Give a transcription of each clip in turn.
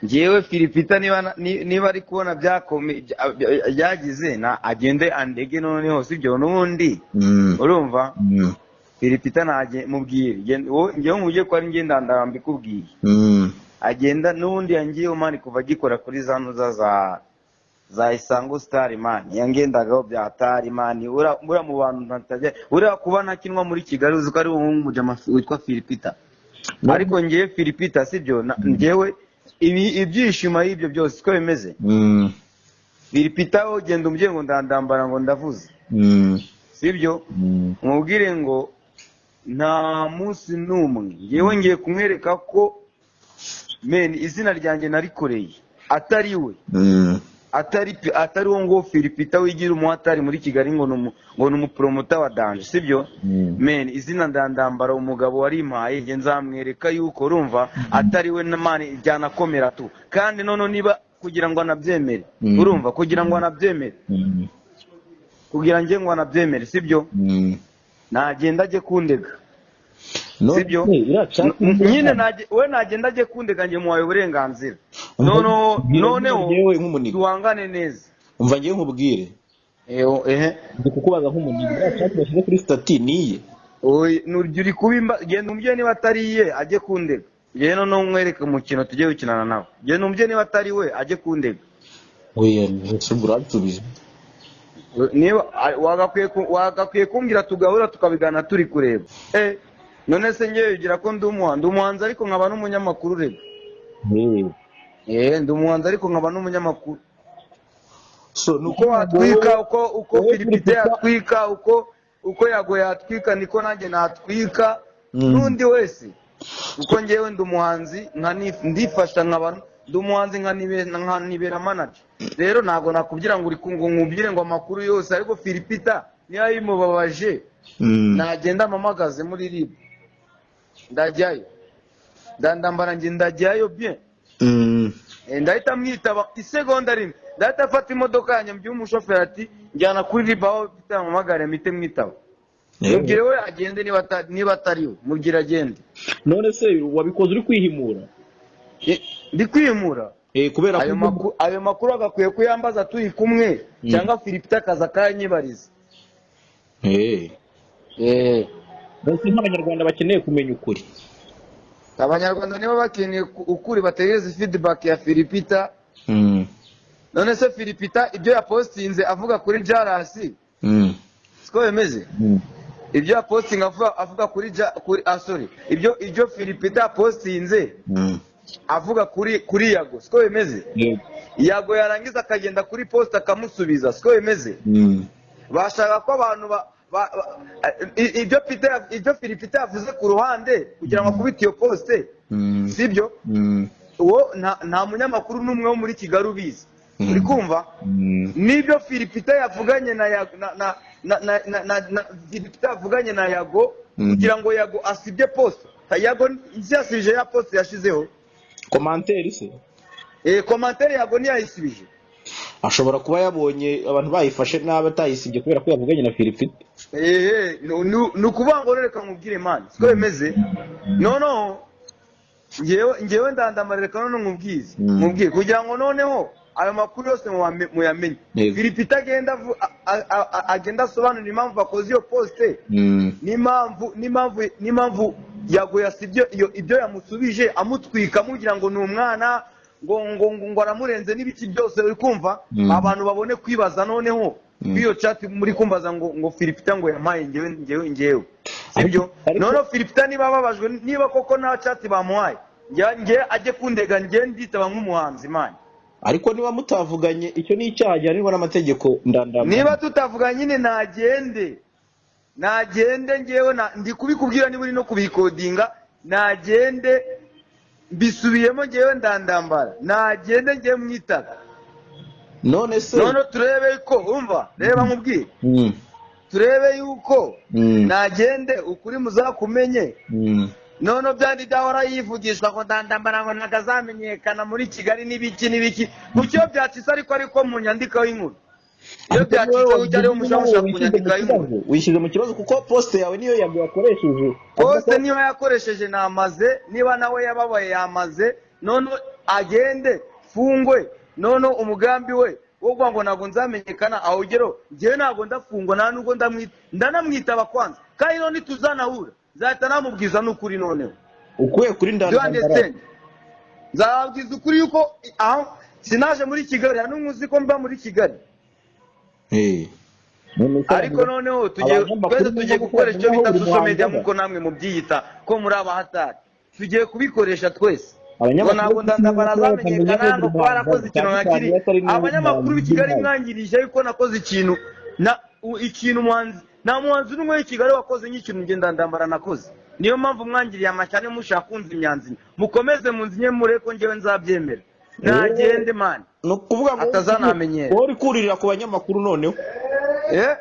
Ngewe Philipita, niba ari kubona byagize na agende andege noneho, sibyo? N'ubundi urumva Philipita ntage mubwire. Ngewe mubwiye ko ari njye Ndandara mbikubwiye. Agenda n'ubundi yangiyeho, man, kuva agikora kuri za ntuza za Isango Star, man, yangendagaho bya atari, man. Uriya mu bantu ntatajya, uriya kuba ntakinwa muri Kigali, uzi ko ari wowe mujama witwa Philipita. Ariko ngewe Philipita, sibyo? Ngewe ibi ibyishimo y'ibyo byose siko bimeze. Philipita, wowe ugenda umubwiye ngo ndandambara, ngo ndavuze, sibyo? Mubwire ngo nta munsi n'umwe ngewe ngiye kumwereka ko, man, izina ryanjye narikoreye, atari we, atari wo ngo Philipita wigira umuhatari muri Kigali, ngo ni umupromoter wa danger, sibyo? Man, izina Ndandambara umugabo warimpaye, njye nzamwereka yuko, urumva, atari we na, man, byanakomera tu. Kandi noneho niba kugira ngo anabyemere, urumva, kugira ngo anabyemere, kugira ngo anabyemere, sibyo? Nagenda ajye kundega. None Sibyo? se iriya chat Nyine we nagenda ajye kundega, njye muhaye uburenganzira. Noneho noneho ngewe nk'umuniga duhangane neza. Umva, ngewe nkubwire. Ehe. Ndi kukubaza nk'umuniga, iriya chat bashyize kuri status niye? Oye, nurya uri kubimba. Genda umubyeyi, niba atari iye ajye kundega, ngewe noneho umwereke umukino tujye gukinana nawe. Genda umubyeyi, niba atari we ajye kundega. Oya, ese ubwo uransubije? Niba wagakwiye kumbwira tugahura tukabigana turi kureba. None se ngewe ugira ko ndi umuhanzi? Ndi umuhanzi ariko nkaba n'umunyamakuru rega. Ndi umuhanzi ariko nkaba n'umunyamakuru. So ni Uko watwika, uko wowe Philipite Philipita yatwika, uko Yago yatwika, niko nanjye natwika, n'undi wese, kuko ngewe ndi umuhanzi, ndifasha, nkaba ndi umuhanzi, nkanibera manager. Rero ntabwo nakubwira ngo uri ngo nkubwire ngo amakuru yose, ariko Philipita niba bimubabaje, nagenda ampamagaze muri RIB, ndajyayo. Ndandambara njye ndajyayo bien. Ndahita mwitaba isegonda rimwe, ndahita afata imodoka yanjye, mbwira umushoferi ati: "Njyana kuri RIB aho mfite ampamagare," mpite mwitaba. Mubwire we agende, niba atari we mubwire agende. None se wabikoze uri kwihimura? Ndi kwimura. Kubera Ayo ko makuru, ayo makuru agakwiye kuyambaza turi kumwe, cyangwa Philipita akaza akayanyibariza. Mbese nk'abanyarwanda bakeneye kumenya ukuri. Abanyarwanda niba bakeneye ukuri, bategereze feedback ya Philipita. None se Philipita ibyo yapostinze avuga kuri Jarasi, siko bimeze? Ibyo yapostinze avuga kuri ah, sorry, ibyo Philipita yapostinze avuga kuri Yago, siko bimeze? Yego. Yago yarangiza akagenda kuri post akamusubiza, siko bimeze? Bashaka ko abantu ibyo Philipita yavuze ku ruhande kugira ngo akubite iyo post, sibyo? Uwo nta munyamakuru n'umwe wo muri Kigali ubizi. Uri kumva? N'ibyo Philipita yavuganye na Yago na na na na na, na, na Philipita yavuganye na Yago kugira ngo Yago asibye post. Yago yasibije ya post yashizeho. Commentaire se? Commentaire Yago ntiyayisibije. Ashobora kuba yabonye abantu bayifashe nabi, atayisibye kubera ko yavuganye na Philipita. Ni ukuvuga ngo reka nkubwire, man, siko bimeze. No, ngewe ndandamara, reka none nkubwize, nkubwire kugira ngo noneho ayo makuru yose muyamenye. Philipita agenda agenda asobanura impamvu akoze iyo post, n'impamvu Yago yasibye iyo ibyo yamusubije amutwika, amubwira ngo ni umwana, ngo aramurenze n'ibiki byose. Uri kumva? Abantu babone kwibaza noneho kuri iyo chat muri kumbaza ngo Philipita ngo yampaye ngewe, sibyo? Noneho Philipita niba ababajwe, niba koko nta chat bamuhaye, nge ajye kundega, nge nditaba nk'umuhanzi, man. Ariko niba mutavuganye, icyo ni icyaha gihanirwa n'amategeko, Ndandambara. Niba tutavuga nyine, nagende, nagende. Ngewe ndi kubikubwira, niba uri no kubikodinga, nagende, mbisubiyemo, ngewe Ndandambara, nagende, ngewe mwitaba. None se None turebe ko, umva, reba nkubwire, turebe yuko nagende ukuri muzakumenye. None byandi byahora yivugisha ngo Ndandambara ngo ntabwo azamenyekana muri Kigali n'ibiki n'ibiki, kuki iyo byacitse ariko mu nyandiko y'inkuru iyo Ariko byacitse wowe gutya ariho mushaka wishyize mushaka mu kunyandikaho inkuru? kibazo, wishyize mu kibazo kuko post yawe niyo Yago yakoresheje avuga Post ko niba yakoresheje namaze, niba nawe yababaye yamaze. None Agende fungwe none umugambi we wo kuvuga ngo ntabwo nzamenyekana awugero njyewe ntabwo ndafungwa nta nubwo ndanamwitaba kwanza kandi none tuzanahura nzahita namubwiza n'ukuri noneho ukuye kuri ndandambara nzababwiza ukuri yuko aho sinaje muri Kigali hano nkuzi ko mba muri Kigali ariko noneho twese tugiye gukoresha icyo bita social media nkuko namwe mubyiyita ko muri abahatari tugiye kubikoresha twese ngo ntabwo ndandambara azamenyekana ngo kuba yarakoze ikintu nka kiri abanyamakuru b'i Kigali mwangirije yuko nakoze ikintu na ikintu muhanzi nta muhanzi n'umwe w'i Kigali wakoze nk'ikintu njye ndandambara nakoze niyo mpamvu mwangiriye amashyane mushaka kunza imyanzuro mukomeze munzinye mureko njyewe nzabyemera nagende man no kuvuga ngo atazanamenyera uri kuririra ku banyamakuru noneho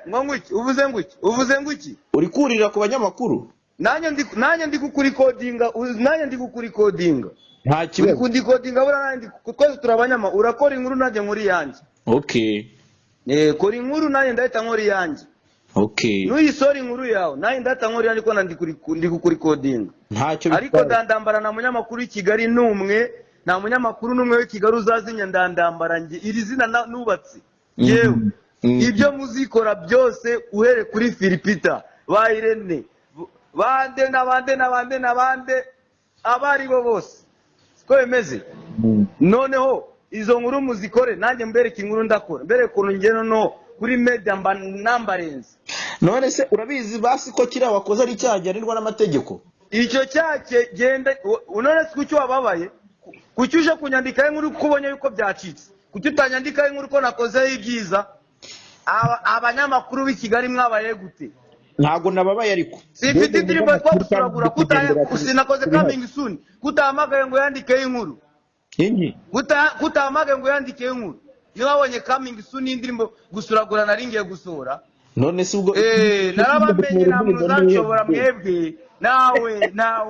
ngo ngwiki uvuze ngwiki uvuze ngwiki uri kuririra ku banyamakuru nanjye ndi kukurikodinga nanjye ndi kukurikodinga nta kibazo uri kundikodinga bura nanjye twese turabanyama urakora inkuru nanjye nkuri yanjye okay kora inkuru nanjye ndahita nkora iyanjye okay nuyisora inkuru yawe nanjye ndahita nkora iyanjye ko ndi kukurikodinga ntacyo ariko ndandambara na munyamakuru w'i Kigali n'umwe nta munyamakuru n'umwe w'i Kigali uzazinya ndandambara njye iri zina nubatse yewe ibyo muzikora byose uhere kuri Filipita ba Irene bande n'abande n'abande n'abande abari bo bose siko bimeze noneho izo nkuru muzikore nanjye mbereke inkuru ndakora mbereke ukuntu njye noneho kuri media mba nambarenze none se urabizi basi ko kiriya wakoze ari icyaha gihanirwa n'amategeko icyo cyaha genda none se kuki wababaye kuki uje kunyandikaho inkuru kuko ubonye yuko byacitse kuki utanyandikaho inkuru ko nakozeho ibyiza abanyamakuru b'i Kigali mwabaye gute ntago nababaye ariko simfite indirimbo twagusuragura sinakoze coming soon kutahamagaye ngo yandikeho inkuru kutahamagaye ngo yandikeho inkuru niba wabonye coming soon y'indirimbo gusuragura nari ngiye gusohora none se ubwo narabamenye nta muntu uzanshobora mwebwe nawe nta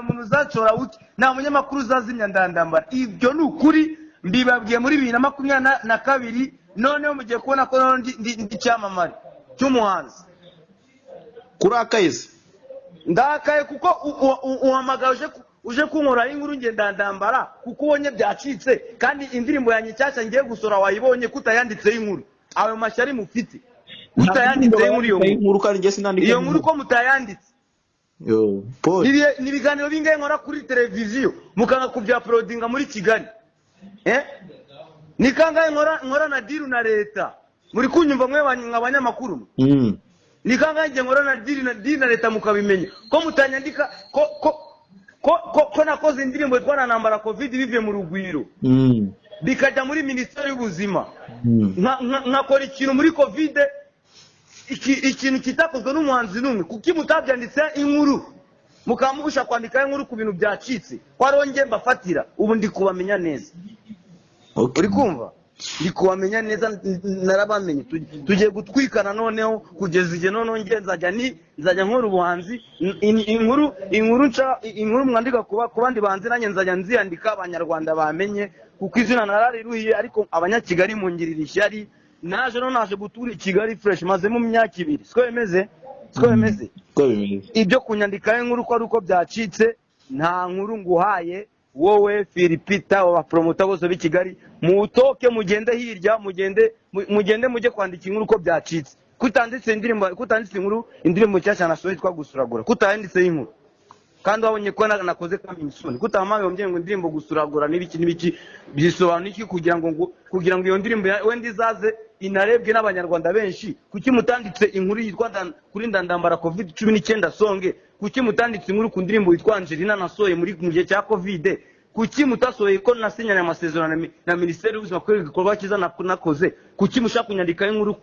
muntu uzanshobora nta munyamakuru uzazimya ndandambara ibyo ni ukuri mbibabwiye muri 2022 noneho mugiye kubona ko ndi icyamamare cy'umuhanzi kurakaye se ndakaye kuko uhamagaye uje kunkora inkuru nge ndandambara kuko ubonye byacitse kandi indirimbo yanjye nshyashya ngiye gusora wayibonye kutayanditseho inkuru ayo mashyari mufite kutayanditseho inkuru iyo nkuru iyo nkuru ko mutayanditse ni ibiganiro bingahe nkora kuri televiziyo mukanga kubyaporodinga muri Kigali ni kangahe nkora na diru na leta muri kunyumva mwe abanyamakuru ni kangahe njye nkora na diru na leta mukabimenya ko mutanyandika ko nakoze indirimbo yitwa na ntambara covid bivuye mu rugwiro bikajya muri minisiteri y'ubuzima nkakora ikintu muri covid ikintu kitakozwe n'umuhanzi n'umwe kuki mutabyanditse inkuru mukaba mubasha kwandikaho inkuru ku bintu byacitse ko ariho njye mbafatira ubu ndi kubamenya neza uri kumva ndi kubamenya neza narabamenye tugiye gutwikana noneho kugeza igihe noneho njye nzajya nkora ubuhanzi inkuru mwandika ku bandi bahanzi nanjye nzajya nziyandika abanyarwanda bamenye kuko izina narariruhiye ariko abanyakigali mungirira ishyari naje no naje gutura i Kigali fresh mazemo imyaka 2 siko bimeze siko bimeze ibyo kunyandikaho inkuru ko ari uko byacitse nta nkuru nguhaye wowe Filipita abapromota bose b'i Kigali mutoke mugende hirya mugende mujye kwandika inkuru ko byacitse kutanditse indirimbo kutanditse inkuru indirimbo nshyashya nasohoye yitwa gusuragura kutayanditseho inkuru kandi wabonye ko nakoze coming soon kutahamagaye ngo ngo indirimbo gusuragura n'ibiki n'ibiki bisobanura iki kugira ngo iyo ndirimbo wenda izaze inarebwe n'abanyarwanda benshi kuki mutanditse inkuru yitwa kuri ndandambara covid 19 songe kuki mutanditse inkuru ku ndirimbo yitwa Angelina nasohoye muri mu gihe cya covid kuki mutasohoye ko nasinyanye amasezerano na minisiteri y'ubuzima kubera igikorwa cyiza nakoze kuki mushaka kunyandikaho inkuru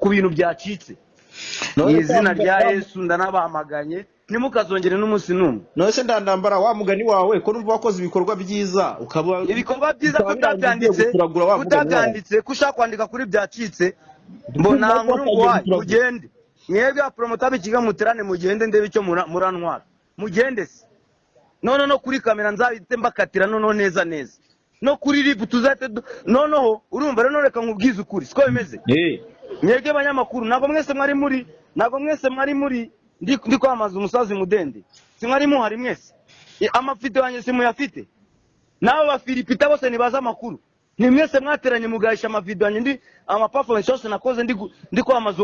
ku bintu byacitse mu izina rya Yesu ndanabahamaganye ntimukazongere n'umunsi n'umwe none se ndandambara wa mugani wawe ko numva wakoze ibikorwa byiza ukaba ibikorwa byiza kutabyanditse ko ushaka kwandika kuri byacitse mbona nkuru nguhaye mugende mwebwe abapromota b'ikigo muterane mugende ndebe icyo murantwara mugende se none no kuri kamera nzahite mbakatira noneho neza neza no kuri ribu tuzahite noneho urumva rero reka nkubwize ukuri siko bimeze mwebwe abanyamakuru ntabwo mwese mwari muri ndi kwamamaza umusazi mudende simwari muhari mwese amafido yanjye simuyafite N'abo bafilipita bose ntibazi amakuru. Ni mwese mwateranye mugahisha amavideo yanjye, ndi amaperformance yose nakoze ndi kwamamaza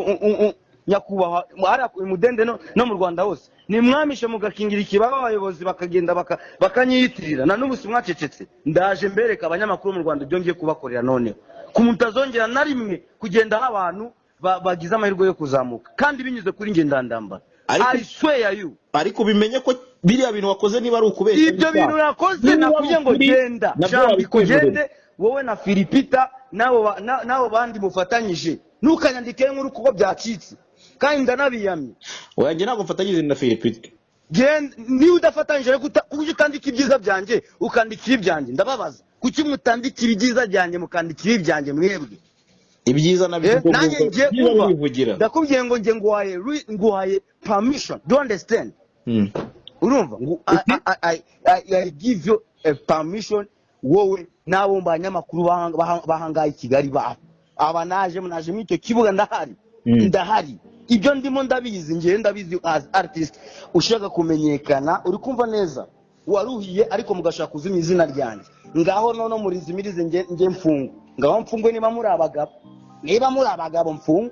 nyakubahwa hariya ku Mudende no mu Rwanda hose. Ni mwamishe mugakingira ikibaba abayobozi, bakagenda bakanyiyitirira. Na n'ubu si mwacecetse. Ndaje mbereka abanyamakuru mu Rwanda ibyo ngiye kubakorera noneho, ku mutazongera na rimwe kugendaho abantu bagize amahirwe yo kuzamuka kandi binyuze kuri njye Ndandambara. Ariko I swear you. Ariko ubimenye ko biriya bintu wakoze, niba ari ukubeshya, Ibyo bintu nakoze, Niba ari nakubwiye ngo ukuri, genda nabyo Jambiko, wabikwemerera. ugende wowe na Filipita n'abo bandi mufatanyije. Ntukanyandike inkuru kuko byacitse kandi ndanabiyamye. Oya, njye ntabwo mfatanyije na Philipita. Genda niba udafatanyije, ariko kuki utandika ibyiza byanjye, ukandika ibyanjye? Ndababaza, kuki mutandikira ibyiza byanjye, mukandikira ibyanjye mwebwe? Ibyiza nabyo Eh, ubwo nanjye ngubwo ngiye byiza kumva. wivugira. Ndakubwiye ngo njye nguhaye permission, do you understand? Urumva ngo I give you a permission, wowe n'abo banyamakuru bahangaye i Kigali, babo aba naje muri icyo kibuga, ndahari. Ndahari, ibyo ndimo ndabizi, ngewe ndabizi as artist ushaka kumenyekana. Uri kumva neza, waruhiye, ariko mugashaka kuzimya izina ryanjye. Ngaho none murizimirize, nge mfungwe. Ngaho mfungwe niba muri abagabo, niba muri abagabo mfungwe.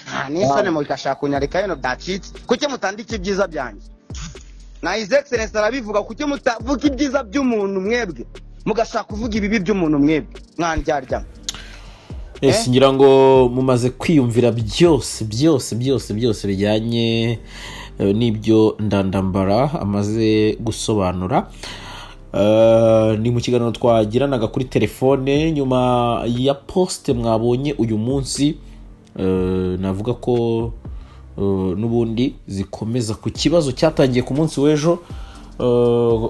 Nta n'isoni, mugashaka kunyarika bino byacitse. Kuki mutandika ibyiza byanjye? Na His Excellence arabivuga. Kuki mutavuga ibyiza by'umuntu mwebwe, mugashaka kuvuga ibibi by'umuntu mwebwe mwandyarya? Yes, ngira ngo mumaze kwiyumvira byose byose byose byose bijyanye n'ibyo Ndandambara amaze gusobanura. Ni mu kiganiro twagiranaga kuri telefone nyuma ya post mwabonye uyu munsi. Navuga ko n'ubundi zikomeza ku kibazo cyatangiye ku munsi w'ejo,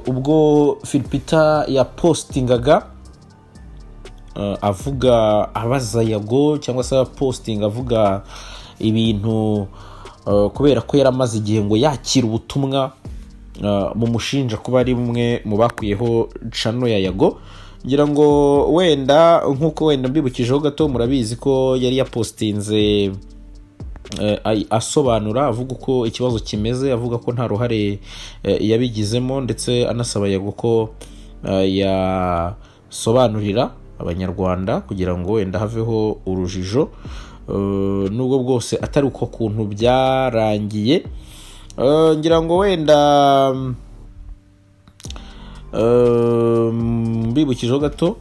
ubwo Philpeter yapostingaga avuga, abaza Yago, cyangwa se posting avuga ibintu, kubera ko yari amaze igihe ngo yakira ubutumwa mumushinja kuba ari umwe mu bakuyeho channel ya Yago. Ngira ngo wenda nk'uko wenda mbibukijeho gato, murabizi ko yari yapostinze asobanura, avuga uko ikibazo kimeze, avuga ko nta ruhare yabigizemo, ndetse anasaba Yago ko yasobanurira Abanyarwanda kugira ngo wenda haveho urujijo. Nubwo bwose atari uko kuntu byarangiye. Ngira ngo wenda mbibukijeho gato,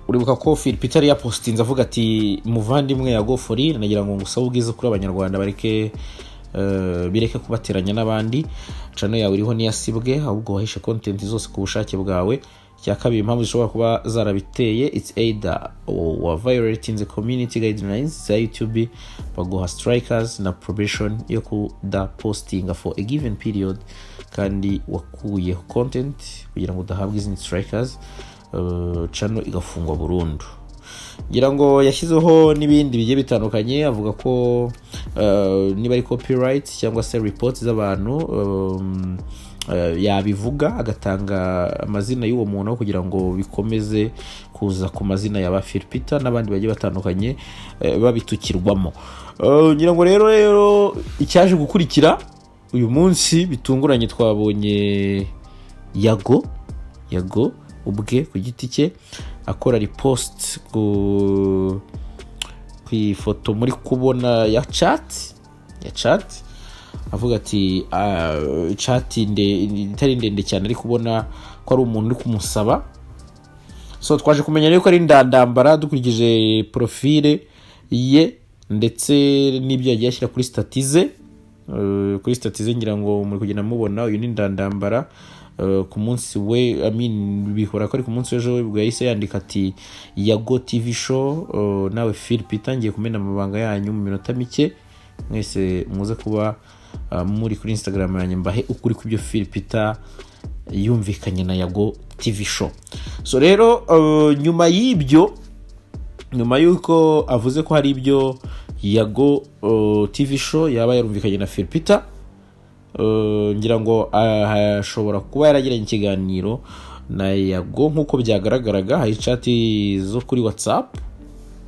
uribuka ko Phil Peter yapostinze avuga ati: "Muvandimwe Yago Fori, nagira ngo ngusabe ubwiza kuri Abanyarwanda, bareke bireke kubateranya n'abandi. Channel yawe iriho ntiyasibwe, ahubwo wahishe content zose ku bushake bwawe. Icya kabiri, impamvu zishobora kuba zarabiteye, it's either wa violating the community guidelines za YouTube, baguha strikers na probation yo kudapostinga for a given period, kandi wakuyeho content kugira ngo udahabwa izindi strikers, channel igafungwa burundu." Ngira ngo yashyizeho n'ibindi bigiye bitandukanye, avuga ko niba ari copyright cyangwa se report z'abantu, yabivuga agatanga amazina y'uwo muntu kugira ngo bikomeze kuza ku mazina ya ba Philpeter n'abandi bagiye batandukanye babitukirwamo. Ngira ngo rero icyaje gukurikira uyu munsi bitunguranye, twabonye Yago ubwe ku giti cye akora repost ku ifoto muri kubona ya chat, avuga ati chat itari ndende cyane, ariko ubona ko ari umuntu uri kumusaba. So twaje kumenya rero ko ari Ndandambara dukurikije profile ye ndetse n'ibyo yagiye ashyira kuri status ze. Kuri status ze ngira ngo muri kugenda mubona uyu ni Ndandambara. Ku munsi we, I mean, bihora ko ari ku munsi w'ejo ubwo yahise yandika ati: "Yago TV Show, nawe Phil Peter, ngiye kumena amabanga yanyu mu minota mike. Mwese muze kuba muri kuri Instagram yanjye, mbahe ukuri kw'ibyo Phil Peter yumvikanye na Yago TV Show." So rero nyuma y'ibyo, nyuma y'uko avuze ko hari ibyo Yago TV Show yaba yarumvikanye na Phil Peter, ngira ngo ashobora kuba yaragiranye ikiganiro na Yago nk'uko byagaragaraga. Hari chat zo kuri WhatsApp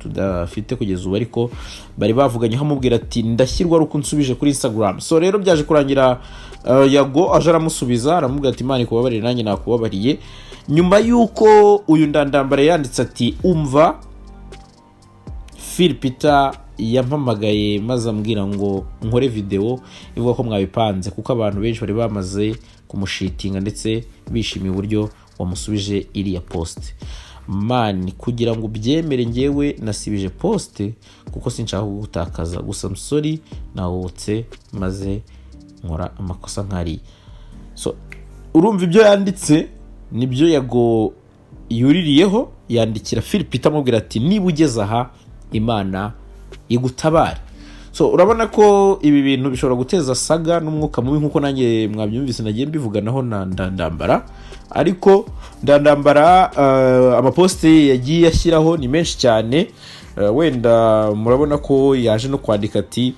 tudafite kugeza ubu, ariko bari bavuganye amubwira ati: "Ndashyirwa ari uko unsubije kuri Instagram." So rero byaje kurangira Yago aje aramusubiza, aramubwira ati: "Imana ikubabarire, nanjye nakubabariye." Nyuma y'uko uyu Ndandambara yanditse ati: "Umva, Phil Peter yampamagaye maze ambwira ngo nkore videwo ivuga ko mwabipanze, kuko abantu benshi bari bamaze kumushitinga ndetse bishimiye uburyo wamusubije iriya post. Man, kugira ngo ubyemere, ngewe nasibije post kuko sinshaka kugutakaza. Gusa sorry, nahubutse maze nkora amakosa nkariya." So urumva ibyo yanditse nibyo Yago yuririyeho, yandikira Phil Peter amubwira ati: "Niba ugeze aha, Imana igutabare." So urabona ko ibi bintu bishobora guteza saga n'umwuka mubi, nk'uko nanjye mwabyumvise nagiye mbivuganaho na Ndandambara. Ariko Ndandambara amapost yagiye ashyiraho ni menshi cyane. Wenda murabona ko yaje no kwandika ati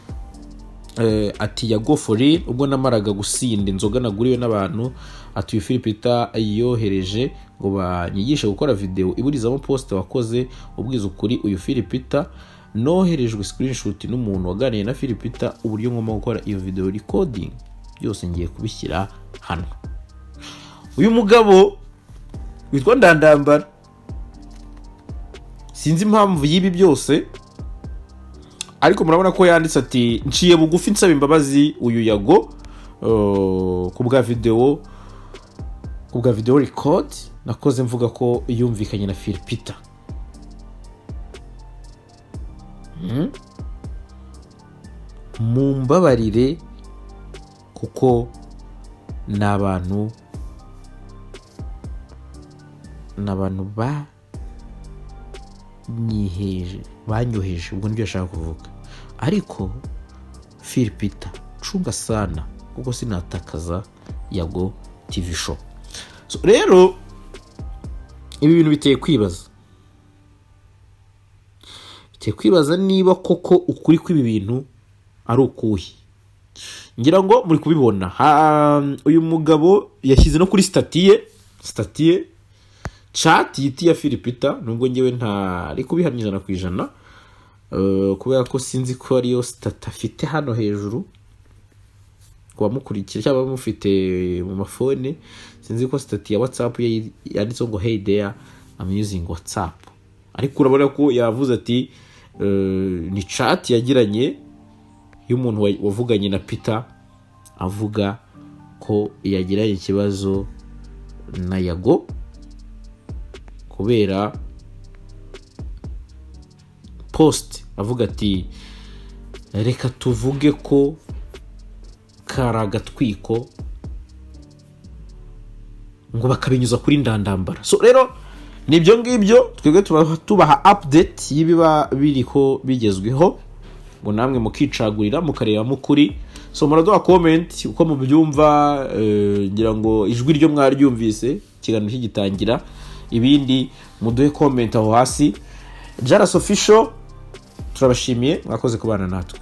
"Yago for real, ubwo namaraga gusinda inzoga naguriwe n'abantu," ati, "uyu Philipita yohereje ngo banyigishe gukora video iburizamo post wakoze ubwiza ukuri uyu Philipita. Noherejwe screenshot n'umuntu waganiye na Philipita uburyo ngomba gukora iyo video recording. Byose ngiye kubishyira hano." Uyu mugabo witwa Ndandambara, sinzi impamvu y'ibi byose, ariko murabona ko yanditse ati: "Nciye bugufi nsaba imbabazi uyu Yago ku bwa video record nakoze mvuga ko yumvikanye na Phil Peter. Mumbabarire kuko ni abantu banyiheje, banyoheje." Ubwo nibyo ashaka kuvuga. "Ariko Phil Peter, cunga sana kuko sinatakaza Yago TV Show." So, rero ibi bintu biteye kwibaza niba koko ukuri kw'ibi bintu ari ukuhe. Ngira ngo muri kubibona. Uyu mugabo yashyize no kuri status ye chat yiti ya Phil Peter, nubwo ngewe ntari kubihamya 100%, kubera ko sinzi ko ariyo status afite hano hejuru ku bamukurikira cyangwa bamufite mu mafone. Sinzi ko status ya WhatsApp ye yanditseho ngo "Hey there, I'm using WhatsApp", ariko urabona ko yavuze ati ni chat yagiranye y'umuntu wavuganye na Peter avuga ko yagiranye ikibazo na Yago kubera post, avuga ati: "Reka tuvuge ko kari agatwiko", ngo bakabinyuza kuri Ndandambara. So rero ni ibyo ngibyo, twebwe tuba tubaha update y'ibiba biriho bigezweho, ngo namwe mukicagurira mukarebamo ukuri. So muraduha comment uko mubyumva. Ngira ngo ijwi ryo mwaryumvise ikiganiro kigitangira, ibindi muduhe comment aho hasi. Jaras Official turabashimiye, mwakoze kubana natwe.